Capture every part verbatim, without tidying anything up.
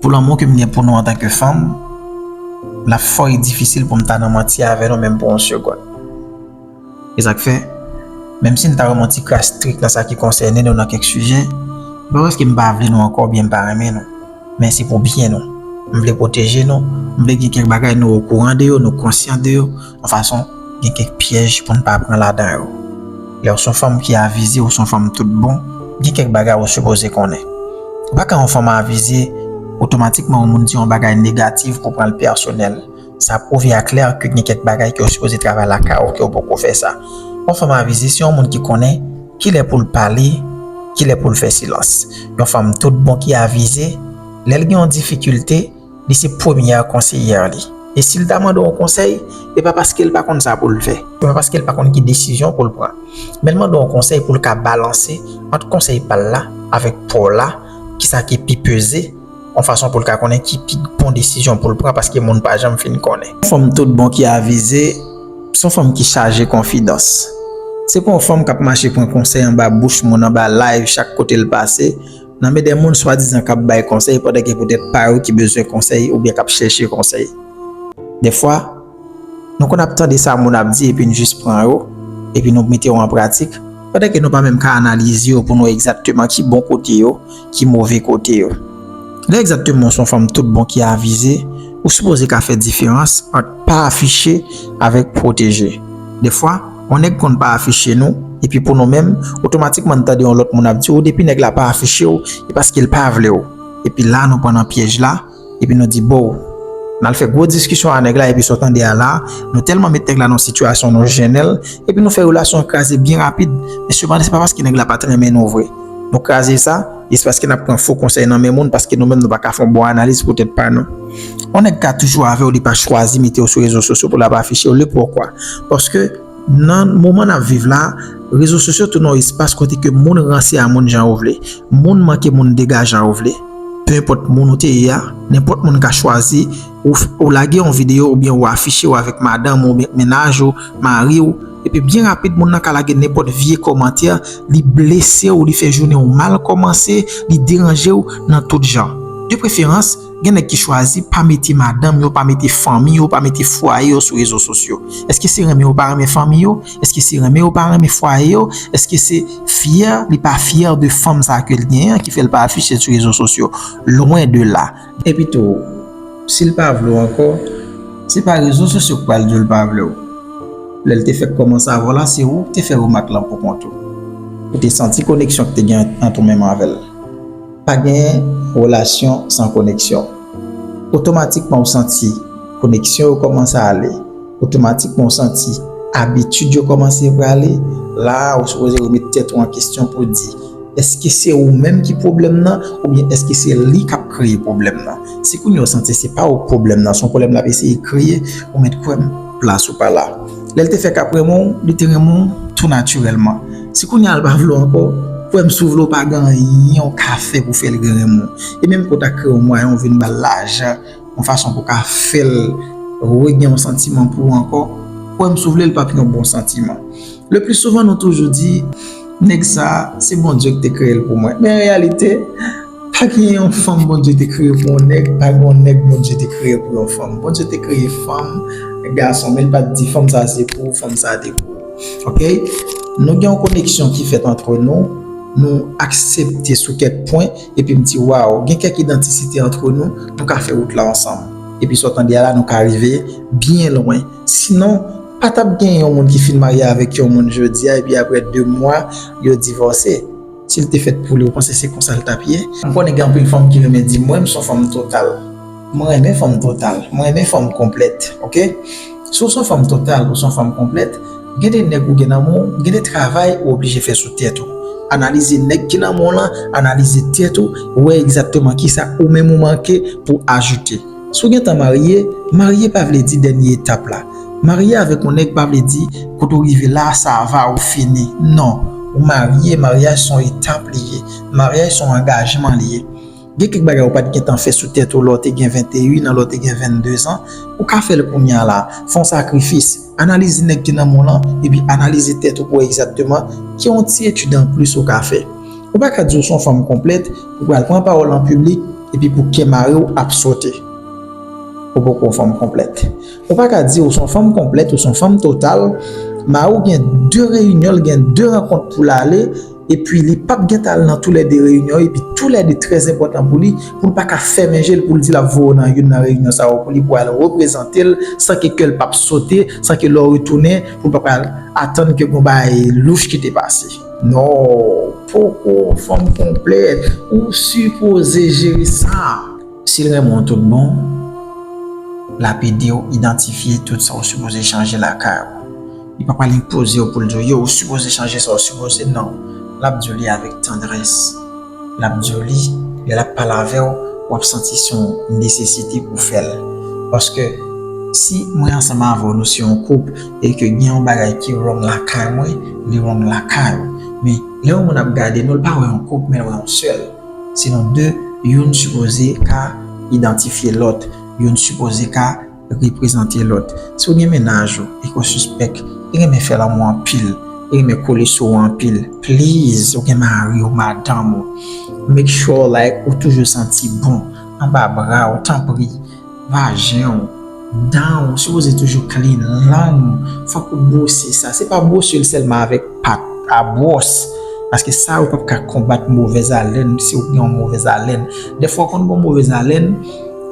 Pou lanmou ke m gen pou nou antanke fanm, l ap fò e difisil pou m ta nan manti avè nou menm pou yon segonn. E sa k fè, menm si n ta wè m yon ti kras strik nan sa ki konsène nou nan kèk sijè, se pa paske m pa vle nou ankò oubyen m pa renmen nou, men se pou byen nou. M vle pwoteje nou, m vle gen kèk bagay nou okouran de yo, nou konsyan de yo, yon fason gen kèk pyèj pou n pa pran ladan yo. Lè w se yon fanm ki avize, ou se yon fanm tout bon, gen kèk bagay ou sipoze konnen. Ou pa ka yon fanm avize, otomatikman yon moun di yon bagay negatif pou pran l pèsonèl. Sa pwouve aklè ke gen kèk bagay ke w sipoze travay lakay ou ke w poko fè sa. Yon fanm avize se yon moun ki konnen kilè pou l pale, kilè pou l fè silans. Yon fanm tout bon ki avize, lè l gen yon difikilte, li se premyè konseyè li. E si l ta mande w yon konsèy, e pa paske l pa konn sa pou l fè, e pa paske l pa konn ki desizyon pou l pran, men l mande w yon konsèy pou l ka balanse ant konsèy pa l la avèk pa w la, kisa ki pi peze, yon fason pou l ka konnen ki pi bon desizyon pou l pran, paske moun pa janm fin konnen. Yon fanm tout bon ki avize, se yon fanm ki chaje konfidans. Se pa yon fanm k ap mache pran konsèy anba bouch moun, anba live, chak kote l pase, nan men de moun swadizan k ap bay konsèy, pandan ke poutèt pa yo ki bezwen konsèy oubyen k ap chèche konsèy. Dèfwa, nou konn ap tande sa moun ap di epi n jis pran yo, epi nou mete yo an pratik, pandan ke nou pa menm ka analize yo pou nou wè egzakteman ki bon kote yo, ki move kote yo. Lè egzakteman w se yon fanm tout bon ki avize, ou sipoze ka fè diferans ant pa afiche avèk pwoteje. Dèfwa, yon nèg konn pa afiche nou, epi pou nou menm, otomatikman n tande yon lòt moun ap di w, depi nèg la pa afiche w, e paske l pa vle w. Epi la, nou pran nan pyèj la, epi nou di, bo, n al fè gwo diskisyon a nèg la, epi sa w tande a la, nou tèlman met nèg la nan yon sitiyasyon, nou jennen l, epi nou fè relasyon an kraze byen rapid. Men sepandan, se pa paske nèg la pa t renmen nou vre. Nou kraze sa, e se paske n ap pran fo konsèy nan men moun, paske nou menm nou pa ka fè yon bon analiz pou tèt pa nou. Yon nèg ka toujou avè w, li pa chwazi mete w sou rezo sosyo pou l ap afiche w. Le pokwa? Paske nan moman n ap viv la, rezo sosyo tounen yon espas kote ke moun ranse a moun jan yo vle, moun manke moun dega jan yo vle. Pe enpòt moun ou te ye a, nenpòt moun ka chwazi ou, ou lage yon videyo oubyen ou afiche w avèk madanm ou, oubyen mennaj ou, mari w, epi byen rapid moun nan ka lage nenpòt vye kòmantè, li blese w, li fè jounen w mal kòmanse, li deranje w nan tout jan. De preferans, gen nèg ki chwazi pa mete madanm yo, pa mete fanmi yo, pa mete fwaye yo sou rezo sosyo. Èske se renmen yo pa renmen fanmi yo? Èske se renmen yo pa renmen fwaye yo? Èske se fyè li pa fyè de fanm sa ke l genyen an ki fè l pa afiche l sou rezo sosyo? Lwen de la. Epi tou, si l pa vle w ankò, se pa rezo sosyo k pral di w l pa vle w. Lè l te fèk kòmanse avè w la, se ou k te fè remak lan pou kont ou. Ou te santi koneksyon k te gen ant ou menm avè l. Pa gen relasyon san koneksyon. Otomatikman ou santi koneksyon yo kòmanse ale. Otomatikman ou santi abitid yo kòmanse prale. La a, ou sipoze remèt tèt ou an kesyon pou di, èske se ou menm ki pwoblèm nan, oubyen èske se li k ap kreye pwoblèm nan? Si kounye a ou santi se pa ou k pwoblèm nan, se yon pwoblèm l ap eseye kreye, ou mèt kwè m, plas ou pa la. Lè l te fèk ap renmen w, li te renmen w tou natirèlman. Si kounye a l pa vle w ankò, kwè m, si w vle w pa gen anyen w ka fè pou fè l renmen w. E menm ke w ta kreye yon mwayen, w vin ba l lajan, yon fason pou w ka fè l regen yon santiman pou ou ankò, kwè m, si w vle l p ap yon bon santiman. Le pli souvan, nou toujou di, nèg sa, se Bondye ki te kreye l pou mwen. Men an reyalite, pa gen yon fanm Bondye te kreye pou yon nèg, pa gen yon nèg Bondye te kreye pou yon fanm. Bondye te kreye fanm, gason, men l pa t di fanm sa se pou ou, fanm sa te pou ou. Oke? Nou gen yon koneksyon ki fèt antre nou, nou aksepte sou kèk pwen, epi m di, waw, gen kèk idantisite antre nou, nou ka fè wout la ansanm. Epi sa w tande a la, nou ka rive byen lwen. Sinon, pa t ap gen yon moun ki fin marye avèk yon moun jodi a, epi apre de mwa, yo divòse. Si l te fèt pou li, ou panse se konsa l t ap ye? M konnen gen anpil fanm ki renmen di, mwen, m se yon fanm total. Mwen renmen fanm total. Mwen renmen fanm konplèt. Oke? Si w se yon fanm total, ou se yon fanm konplèt, gen de nèg ou gen nan men w, gen de travay ou oblije fè sou tèt ou. Analize nèg ki nan men w lan, analize tèt ou, wè egzakteman kisa ou menm ou manke pou ajoute. Si w gentan marye, marye pa vle di dènye etap la. Marye avèk yon nèg pa vle di kote w rive la, sa va, ou fini. Non. Ou marye, maryaj se yon etap li ye. Maryaj se yon angajman li ye. Gen kèk bagay ou pa t gentan fè sou tèt ou lè w te gen venteyen an, lè w te gen venndezan, ou ka fè l kounye a la. Fè yon sakrifis. Analize nèg ki nan men w lan, epi analize tèt ou pou wè egzakteman ki yon ti etid anplis ou ka fè. Ou pa ka di w se yon fanm konplèt, ou pral pran pawòl an piblik, epi pou kè mari w ap sote. Ou poko yon fanm konplèt. Ou pa ka di ou se yon fanm konplèt, ou se yon fanm total, mari w gen de reyinyon, l gen de rankont pou l ale, epi li p ap gentan al nan toulède reyinyon yo, epi toulède trè enpòtan pou li, pou l pa ka fèmen je l, pou l di l ap voye w nan youn nan reyinyon sa yo, pou li pou al reprezante l, san ke kè l p ap sote, san ke lè w retounen, pou l pa pral atann ke gon bagay louch ki te pase. Non, poko fanm konplèt, ou sipoze jere sa. Si l renmen w tout bon, l ap ede w idantifye tout sa w sipoze chanje lakay ou. Li pa pral enpoze w pou l di w, yo, ou sipoze chanje sa w sipoze, non. L ap di w li avèk tandrès. L ap di w li, lè l ap pale avè w, w ap santi se yon nesesite pou w fè l. Paske si mwen ansanm avè w, nou se yon koup, e ke gen yon bagay ki wrong lakay mwen, li wrong lakay ou. Men, lè yon moun ap gade nou, l pa wè yon koup, men l wè yon sèl. Se nou de, youn sipoze ka idantifye lòt, youn sipoze ka reprezante lòt. Si w gen mennaj ou e ke w sispèk li renmen fè lanmou anpil, li renmen kole sou ou anpil, please, ou gen mari w, madanm ou, make sure, like, ou toujou santi bon anba bra w, tanpri, vajen w, dan w sipoze toujou clean, lang ou, fòk ou bwose sa. Se pa bwose l sèlman avèk pat a bwòs, paske sa ou p ap ka konbat movèz alèn si ou gen yon movèz alèn. Dèfwa w konn gen yon movèz alèn,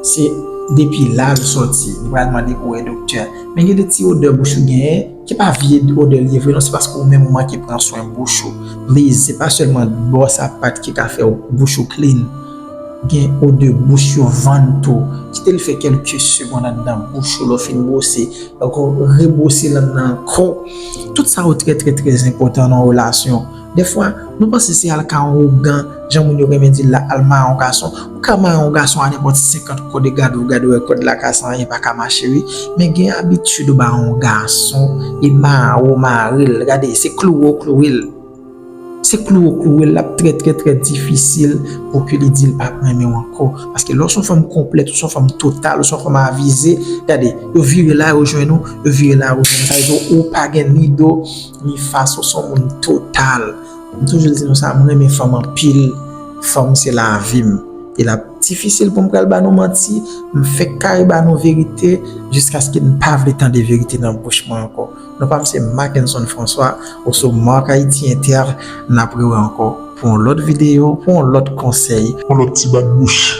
se depi la l sòti, li pral mande pou wè doktè. Men gen de ti odè bouch ou genyen, ki pa vye odè li ye vre non, se paske ou menm ou manke pran swen bouch ou. Please, se pa sèlman bwòs a pat ki ka fè bouch ou clean. Gen odè bouch yo vann tou. Kite l fè kèlke segonn anndan bouch ou, lè w fin bwose, ankò rebwose lang nan ankò. Tout sa yo trè, trè, trè enpòtan nan yon relasyon. Dèfwa, nou panse se al ka yon ougan, jan moun yo renmen di l la, al mare yon gason. Ou ka mare yon gason a nenpòt senkant kòd e gade w, gade w wè kòd la ka san anyen pa ka mache wi. Men gen abitid ou ba yon gason, e mare w mare l. Gade, se klouwe w klouwe l. Se klouwe w klouwe l, l ap trè, trè, trè difisil pou ke li di l p ap renmen w ankò. Paske lè w se yon fanm konplèt, ou se yon fanm total, ou se yon fanm avize, gade, yo vire la, yo jwenn ou, yo vire la, yo jwenn ou. Sa vle di ou pa gen ni do, ni fas, ou se yon moun total. M toujou di nou sa, m renmen fanm anpil. Fanm se lavi m. E l ap difisil pou m pral ba nou manti, m fèk kare ba nou verite, jiskaske n pa vle tande verite nan bouch mwen ankò. Non pa m se Mackenson François, ou sou Marc Haïti Inter, n ap rewè ankò pou yon lòt videyo, pou yon lòt konsèy. Yon lòt ti bat bouch.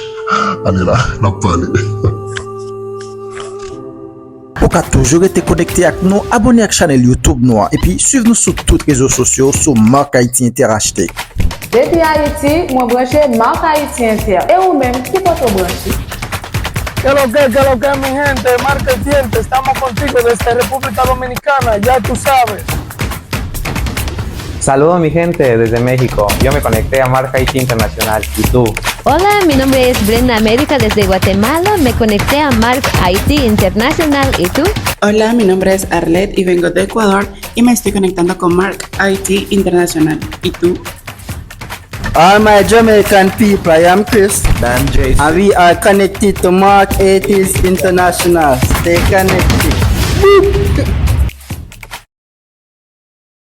Ale la, n ap pale. Ou ka toujou rete konekte ak nou, abòne ak chanèl YouTube nou an, epi swiv nou sou tout rezo sosyo sou Marc Haïti Inter H T. Depi Ayiti, mwen branche Marc Haïti Inter. E ou menm, ki kote w branche? ¿Qué lo que, qué lo que, mi gente? Marc Haïti Inter, estamos contigo desde República Dominicana, ya tú sabes. Saludos mi gente desde México. Yo me conecté a Marc Haïti Internacional. ¿Y tú? Hola, mi nombre es Brenda América desde Guatemala. Me conecté a Marc Haïti Internacional. ¿Y tú? Hola, mi nombre es Arlette y vengo de Ecuador y me estoy conectando con Marc Haïti Internacional. ¿Y tú? All my Jamaican people, I am Chris. And we are connected to Mark eighties International. Stay connected.